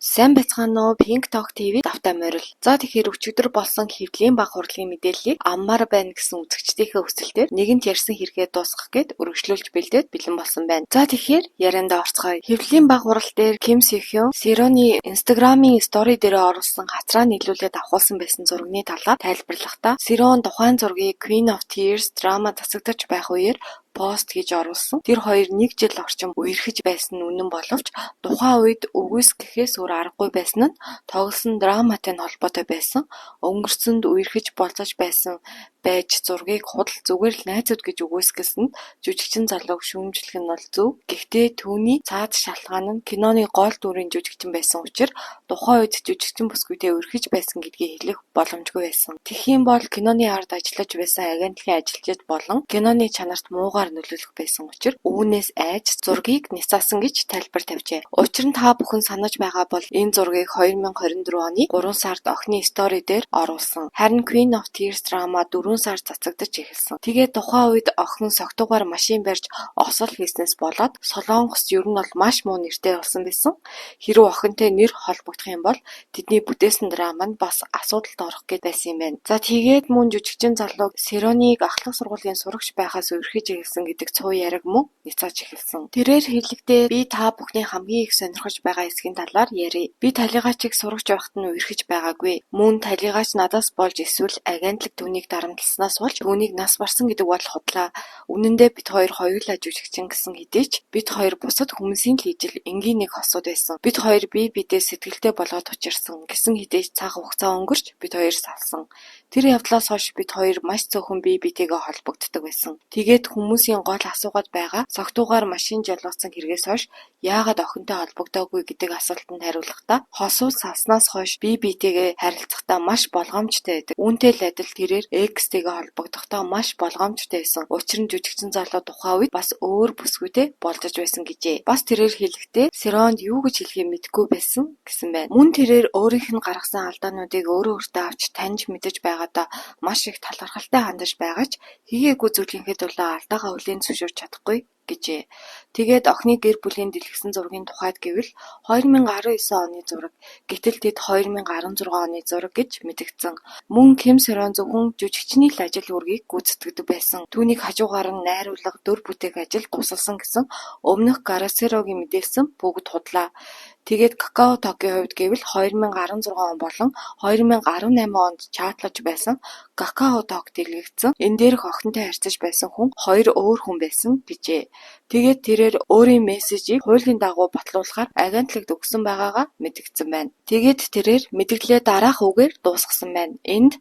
Сайн байцгаана уу? Pink Talk TV давтаа морил. За, тэгэхээр өчигдөр болсон хэвлэлийн бага хурлын мэдээллийг авмаар байна гэсэн үзэгчдийнхээ хүсэлтээр нэгэнт ярьсан хэрэгээ дуусгах гээд өргөжлүүлж бэлдээд бэлэн болсон байна. За, тэгэхээр яриандаа орцгоё. Хэвлэлийн бага хурал дээр Ким Сөхён Сероны Instagram-ын story дээр оруулсан хацраа нийлүүлээд авахулсан байсан зургийн талаар тайлбарлахдаа Серон тухайн зургийг Queen of Tears драма цацагдаж байх үеэр пост хийж оруулсан. Тэр хоёр нэг жил орчим үерхэж байсан нь үнэн боловч тухайн үед үгүйсгэхээс өөр аргагүй байсан нь тоглосон драматай нь холбоотой байсан. Өнгөрсөнд үерхэж болзож байсан байж зургийг худал зүгээр л найзууд гэж үгүйсгэсэнд жүжигчин залууг шүүмжлэх нь бол зөв. Гэхдээ түүний цаад шалтгаан нь киноны гол дүрийн жүжигчин байсан учир тухайн үед жүжигчин бүсгүйтэй үерхэж байсан гэдгийг хэлэх боломжгүй байсан. Тэгэх юм бол киноны ард ажиллаж байсан агентлагийн ажилчид болон киноны чанарт муугаар нөлөөлөх байсан учир үүнээс айж зургийг няцаасан гэж тайлбар тавьжээ. Учир нь та бүхэн санаж байгаа бол энэ зургийг 2024 оны 3 сард охины story дээр оруулсан. Харин Queen of Tears драма 4 сар цацагдаж эхэлсэн. Тэгээд тухайн үед охин согтуугаар машин барьж осол хийснээс болоод Солонгост ер нь бол маш муу нэртэй болсон байсан. Хэрвээ охинтой нэр холбогдох юм бол тэдний бүтээсэн драма нь бас асуудалд орох гээд байсан юм байна. За, тэгээд мөн жүжигчин залуу Сероныг ахлах сургуулийн сурагч байхаас үерхэж эхэлсэн гэдэг цуу яриаг мөн няцааж эхэлсэн. Тэрээр хэлэхдээ би та бүхний хамгийн их сонирхож байгаа хэсгийн талаар ярья. Би Талигачийг сурагч байхад нь үерхэж байгаагүй. Мөн Талигач надаас болж эсвэл агентлаг түүнийг дарамтласнаас болж түүнийг нас барсан гэдэг бол худлаа. Үнэн дээр бид хоёр хоёулаа жүжигчин гэсэн хэдий ч бид хоёр бусад хүмүүсийн л ижил энгийн нэг хосууд байсан. Бид хоёр бие биедээ сэтгэлтэй болоод учирсан. Гэсэн хэдий ч цаг хугацаа өнгөрч бид хоёр салсан. Тэр явдлаас хойш бид хоёр маш цөөхөн бие биетэйгээ холбогддог байсан. Тэгээд хүмүүсийн гол асуугаад байгаа согтуугаар машин жолоодсон хэрэгээс хойш яагаад охинтой холбогдоогүй гэдэг асуултанд хариулахдаа хосууд салснаас хойш бие биетэйгээ харилцахдаа маш болгоомжтой байдаг. Үүнтэй л адил тэрээр ex-тэйгээ холбогдохдоо маш болгоомжтой байсан. Учир нь жүжигчин залуу тухайн үед бас өөр бүсгүйтэй болзож байсан гэжээ. Бас тэрээр хэлэхдээ Серонд юу гэж хэлэхээ мэдэхгүй байсан гэсэн байна. Мөн тэрээр өөрийнх нь гаргасан алдаануудыг өөрөө өөртөө авч таньж мэдэж байгаадаа маш их талархалтай хандаж байгаа ч хийгээгүй зүйлийнхээ төлөө алдаагаа хүлээн зөвшөөрч чадахгүй гэжээ. Тэгээд охины гэр бүлийн дэлгэсэн зургийн тухайд гэвэл 2019 оны зураг, гэтэл тэд 2016 оны зураг гэж мэдэгдсэн. Мөн Ким Сорон зөвхөн жүжигчний л ажил үүргийг гүйцэтгэдэг байсан. Түүнийг хажуугаар нь найруулга, дүр бүтээх ажилд тусалсан гэсэн өмнөх Гарасерогийн мэдээлсэн бүгд худлаа. Тэгээд Какао Токийн хувьд гэвэл 2016 он болон 2018 онд чатлаж байсан Какао Ток дэлгэгдсэн. Энэ дээрх охинтой харьцаж байсан хүн хоёр өөр хүн байсан гэжээ. Тэгээд тэрээр өөрийн мессежийг хуулийн дагуу батлуулахаар агентлагт өгсөн байгаагаа мэдэгдсэн байна. Тэгээд тэрээр мэдээллээ дараах үгээр дуусгасан байна. Энд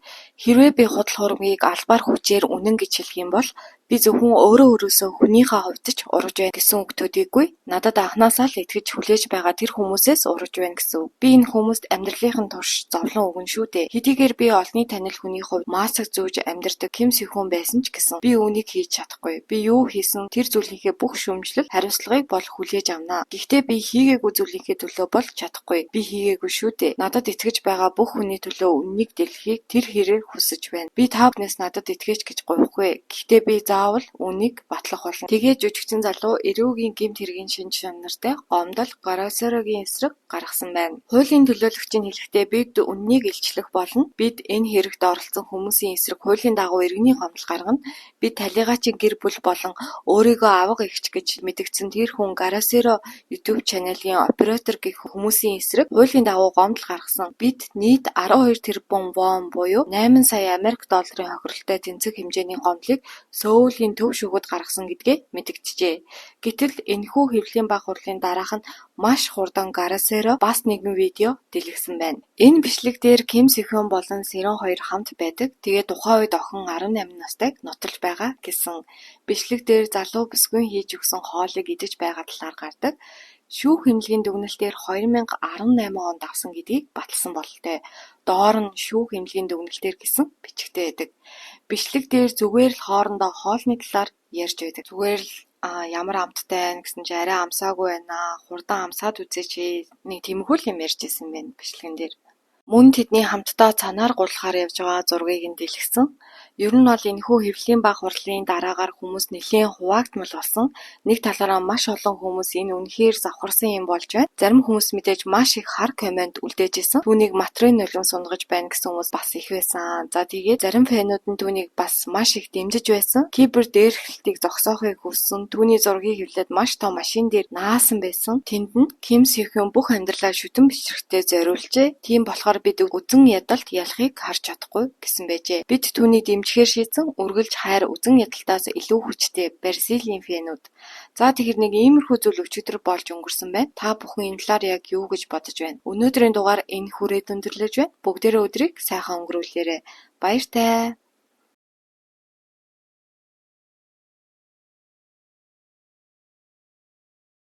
хэрвээ би худал хуурмагийг албаар хүчээр үнэн гэж хэлэх юм бол би зөвхөн өөрөө өөрөөсөө хүнийхээ хувьд ч урвж байна гэсэн үг төдийгүй надад анхнаасаа л итгэж хүлээж байгаа тэр хүмүүсээс урвж байна гэсэн үг. Би энэ хүмүүст амьдралынх нь турш зовлон өгнө шүү дээ. Хэдийгээр би олонний танил хүний хувьд маск зүүж амьдардаг Ким Сэхүн байсан ч гэсэн би үүнийг хийж чадахгүй. Би юу хийсэн тэр зүйлийнхээ бүх шүүмжлэл хариуцлагыг бол хүлээж авна. Гэхдээ би хийгээгүй зүйлийнхээ төлөө бол чадахгүй. Би хийгээгүй шүү дээ. Надад итгэж байгаа бүх хүний төлөө үнэнийг дэлгэхийг тэр хэрээр хүсэж байна. Би та бүхнээс надад итгэээч гэж гуйхгүй. Гэхдээ би заавал үүнийг батлах болно. Тэгээд жүжигчин залуу эрүүгийн гэмт хэргийн шинж чанартай гомдол Гарасерогийн эсрэг гаргасан байна. Хуулийн төлөөлөгч нь хэлэхдээ бид үнэнийг илчлэх болно. Бид энэ хэрэгт оролцсон хүмүүсийн эсрэг хуулийн дагуу иргэний гомдол гаргана. Бид Талигачийн гэр бүл болон өөрийгөө авга эгч гэж мэдэгдсэн тэр хүн Гарасеро YouTube channel-ийн оператор гэх хүмүүсийн эсрэг хуулийн дагуу гомдол гаргасан. Бид нийт 12 тэрбум вон буюу 8 сая Америк долларын хохиролтой тэнцэх хэмжээний гомдлыг Сөүлийн төв шүүхэд гаргасан гэдгээ мэдэгджээ. Гэтэл энэхүү хэвлэлийн бага хурлын дараах нь маш хурдан Гарасеро бас нэгэн видео дэлгэсэн байна. Энэ бичлэг дээр Ким Сэхүн болон Серон хоёр хамт байдаг. Тэгээд тухайн үед охин 18 настайг нуталж байгаа гэсэн. Бичлэг дээр залуу бүсгүйн хийж өгсөн хоолыг идэж байгаа талаар гардаг. Шүүх эмнэлгийн дүгнэлтээр 2018 онд авсан гэдгийг баталсан бололтой. Доор нь шүүх эмнэлгийн дүгнэлтээр гэсэн бичгтэй байдаг. Бичлэг дээр зүгээр л хоорондоо хоолны талаар ярьж байдаг. Зүгээр л ямар амттай байна гэсэн чи арай амсаагүй байна, хурдан амсаад үзээч, нэг тиймэрхүү л юм ярьж байсан байна бичлэгэн дээр. Мөн тэдний хамтдаа цанаар гурлахаар явж байгаа зургийг нь дэлгэсэн. Ер нь бол энэхүү хэвлэлийн бага хурлын дараагаар хүмүүс нэлээн хуваагдмал болсон. Нэг талаараа маш олон хүмүүс энэ үнэхээр завхарсан юм болж байна. Зарим хүмүүс мэдээж маш их хар коммент үлдээж исэн. Түүнийг матрын нулимс унагаж байна гэсэн хүмүүс бас их байсан. За, тэгээд зарим fan үүд нь түүнийг бас маш их дэмжиж байсан. Кибер дээрэхлэлтийг зогсоохыг хүссэн. Түүний зургийг хэвлээд маш том машин дээр наасан байсан. Тэнд нь "Ким Сө Хён бүх амьдралаа шүтэн бишрэхтэй зориулжээ. Тийм болохоор бид үзэн ядалт ялахыг харж чадахгүй" гэсэн байжээ. Бид түүнийг дэмжихээр шийдсэн. Үргэлж хайр үзэн ядалтаас илүү хүчтэй. Бразилийн fan үүд. За, тэгэхээр нэг иймэрхүү зүйл өчигдөр болж өнгөрсөн байна. Та бүхэн энэ талаар яг юу гэж бодож байна? Өнөөдрийн дугаар энэ хүрээд өндөрлөж байна. Бүгдээрээ өдрийг сайхан өнгөрүүлээрэй. Баяртай.